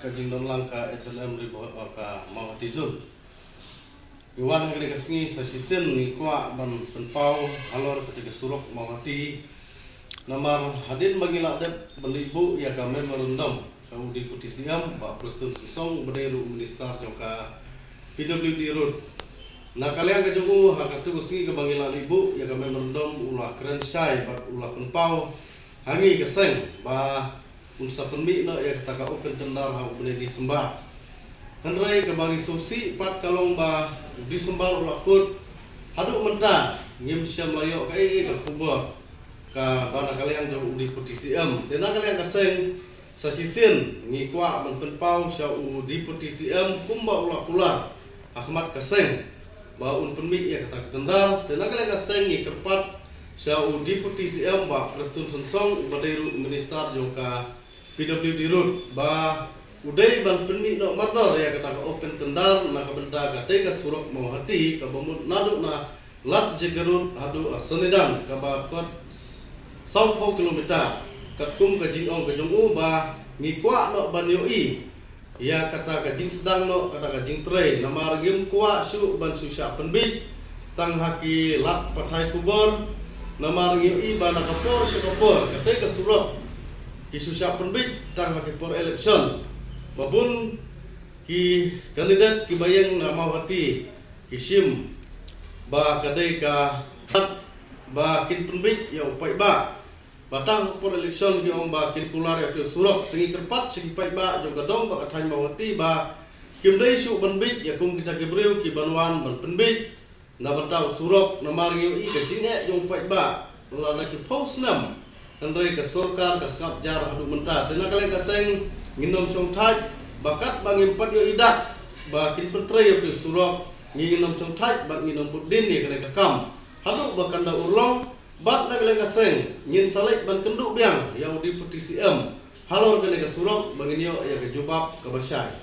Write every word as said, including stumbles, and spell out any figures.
Ka jingdon lang ka H and M Ri Bhoi, ka Mawhati Zone. Ngi wan ha kane ka sngi sa shisien ngi kwah ban pynpaw halor kata ka surok Mawhati. Namar hadien ba ngi la dep ban leit buh ïa ka memorandum sha u Deputy C M, Bah Prestone Tynsong, uba dei ruh u Minister jong ka P W D Road. Na ka liang ka jong u, ha katu ka sngi kaba ngi la leit buh ïa ka memorandum, u la kren shai bad u la pynpaw ha ngi ka seng ba un sa pynmih noh ïa kata ka open tender ha u bnai December. Hynrei kaba ngi sngewsih pat ka long ba December u la kut, haduh mynta ngim shym la ïoh kaei kaei ka khubor kaba na ka liang jong u Deputy C M. Te na ka liang ka seng, sa shisien ngi kwah ban pynpaw sha u Deputy C M kumba u la kular ha khmat ka seng ba un pynmih ïa kata ka tender. Te na ka liang ka seng ngi kyrpad sha u Deputy C M, Bah Prestone Tynsong, uba dei ruh u Minister jong ka P W D Road, ba u dei ban pynmih noh mardor ïa kata ka open tender na ka bynta katei ka surok Mawhati, kaba mut naduh na Ladjagadut haduh Sonidan, kaba kot sawphew kilometer. Katkum ka jingong ka jong u, ba ngi kwah noh ban ïohi ïa kata ka jingsdang noh kata ka jingtrei, namar ngim kwah shuh ban shu shah pynbeit tang ha ki lad pathai khubor. Namar ngi ïohi ba na ka por sha ka por katei ka surok ki shu shah pynbeit tang ha ki por election, ba bun ki candidate kiba ïeng na Mawhati ki shim ba ka dei ka lad ba kin pynbeit ïa u paidbah. Ba tang ha ka por election ki ong ba kin kular ïa u surok. Te ngi kyrpad sha ki paidbah jong ka dong bad ka thaiñ Mawhati ba kim dei shuh ban beit ïa kum kita ki briew ki ban wan ban pynbeit na bynta u surok, namar ngi ïohi ka jingeh jong u paidbah la na ki phew snem, hynrei ka sorkar ka sngap jar haduh mynta. Te na ka liang ka seng ngin ym shongthait ba katba ngim pat ïohi dak ba kin pyntrei ïa u surok, ngin ym shongthait bad ngin ym bud dien ïa kane ka kam haduh ba kan da urlong. Bad na ka liang ka seng ngin sa leit ban kynduh biang ïa u Deputy C M halor kane ka surok ba ngin ïoh ïa ka jubab kaba shai.